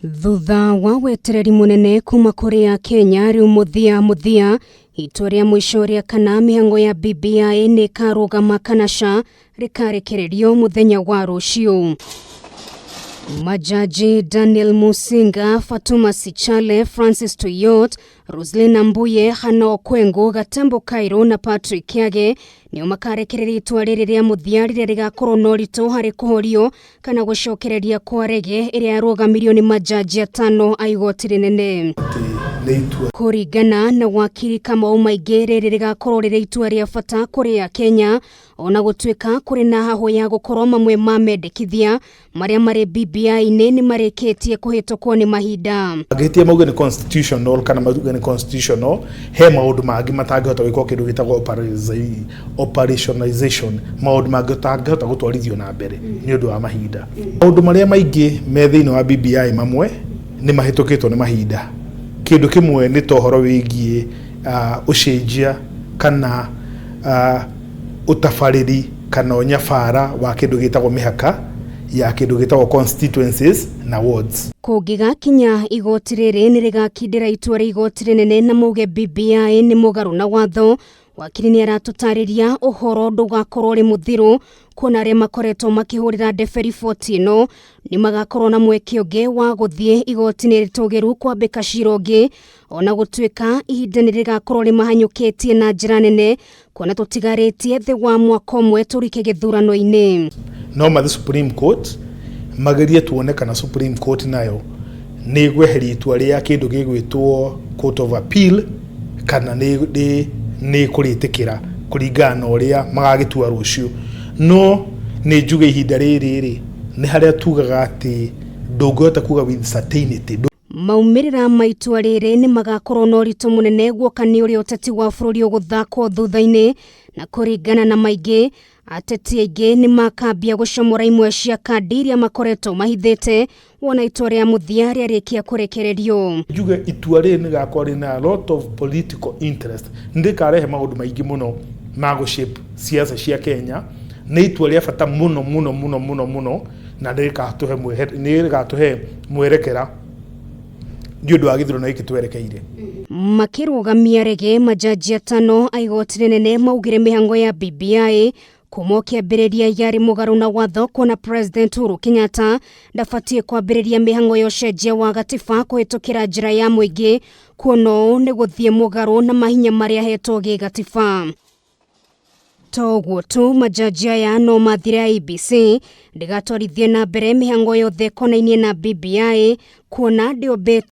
Thutha wa wetereri munene kuma kũrĩ Akenya, rĩu mũthia mũthia itua rĩa mũico rĩa kana mĩhang'o ya BBI nĩ ĩkarũgama kana ca rĩkarekererio mũthenya wa rũciũ. Majaji Daniel Musinga, Fatuma Sichale, Francis Tuyot, Roselyn Mbuye, Hannah Okwengu, Gatembo Kairu na Patrick Kiage nĩo makarekereria itua rĩrĩ rĩa mũthia, rĩrĩa rĩgakorwo na ũritũ harĩ kũhorio kana gũcokereria kwa rege ĩrĩa yarũgamirio nĩ majaji atano a igoti rĩnene. Nĩ itua Kũringana na wakiri Kamau Maingĩ, rĩrĩ rĩgakorwo rĩrĩ itua rĩa bata kũrĩ Akenya, ona gũtuĩka kũrĩ na hahũ ya gũkorwo mamwe ma mendekithia marĩa marĩ BBI-inĩ nĩ marĩkĩtie kũhĩtũkwo nĩ mahinda. Angĩhĩtia mauge nĩ constitutional kana mauge nĩ constitutional, he maũndũ mangĩ matangĩhota gwĩkwo, kĩndũ gĩtagwo operationalization, maũndũ mangĩ ũtangĩhota gũtwarithio na mbere nĩ ũndũ wa mahinda. Maũndũ marĩa maingĩ me thĩinĩ wa BBI mamwe nĩ mahĩtũkĩtwo nĩ mahinda. Kĩndũ kĩmwe nĩ ta ũhoro wĩgiĩ ũcenjia kana ũtabarĩri kana ũnyabara wa kĩndũ gĩtagwo mĩhaka ya kĩndũ gĩtagwo constituencies na wards. Kũngĩgakinya igoti rĩrĩ nĩ rĩgakindĩra itua rĩa igoti rĩnene na mauge BBI nĩ mũgarũ na watho, wakiri nĩ aratũtarĩria ũhoro ndũgakorwo ũrĩ mũthiru, kuona arĩa makoretwo makĩhũrĩra ndebe riboti ĩno nĩ magakorwo na mweke ũngĩ wa gũthiĩ igoti-inĩ rĩtũgĩru kwambĩka cira ũngĩ, ona gũtuĩka ihinda nĩ rĩgakorwo rĩmahanyũkĩtie na njĩra nene, kuona tũtigarĩtie thĩ wa mwaka ũmwe tũrike gĩthurano-inĩ. No mathi Supreme Court magerie tuone kana Supreme Court nayo nĩ ĩgweheria itua rĩa kĩndũ gĩgwĩtwo Court of Appeal kana nĩ kũrĩtĩkĩra, kũringana na ũrĩa magagĩtua rũciũ. No nĩ njuge ihinda rĩrĩ rĩ nĩ harĩa tugaga atĩ ndũngĩhota kuga with certainty. Maumĩrĩra ma itua rĩrĩ nĩ magakorwo na ũritũ mũnene guoka nĩ ũrĩa ũteti wa bũrũri ũgũthakwo thutha-inĩ, na kũringana na Maingĩ, ateti aingĩ nĩ makambia gũcomora imwe cia kandi iria makoretwo mahithĩte wona itua rĩa mũthia rĩarĩkia kũrekererio. Njuge itua rĩrĩ nĩ rĩgakorwo rĩna a lot of political interest, nĩ rĩkarehe maũndũ maingĩ mũno ma gũ shape siasa cia Kenya. Nĩ itua rĩa bata mũno mũno mũno mũno mũno, na nĩ rĩgatũhe mwerekera nĩ ũndũ wa gĩthurano gĩkĩ twerekeire. Makĩrũgamia rege, majaji atano a igoti rĩnene maugire mĩhango ya BBI kuma kĩambĩrĩria yarĩ mũgarũ na watho, kuona President Uhuru Kenyatta ndabatiĩ kwambĩrĩria mĩhango ya ũcenjia wa gatiba kũhĩtũkĩra njĩra ya mũingĩ, kuona ũũ nĩ gũthiĩ mũgarũ na mahinya marĩa ahetwo gĩgatiba. To ũguo tu, majaji aya no mathire IEBC ndĩgatwarithie na mbere mĩhango yothe ĩkonainie na BBI, kuona ndĩombĩtwo.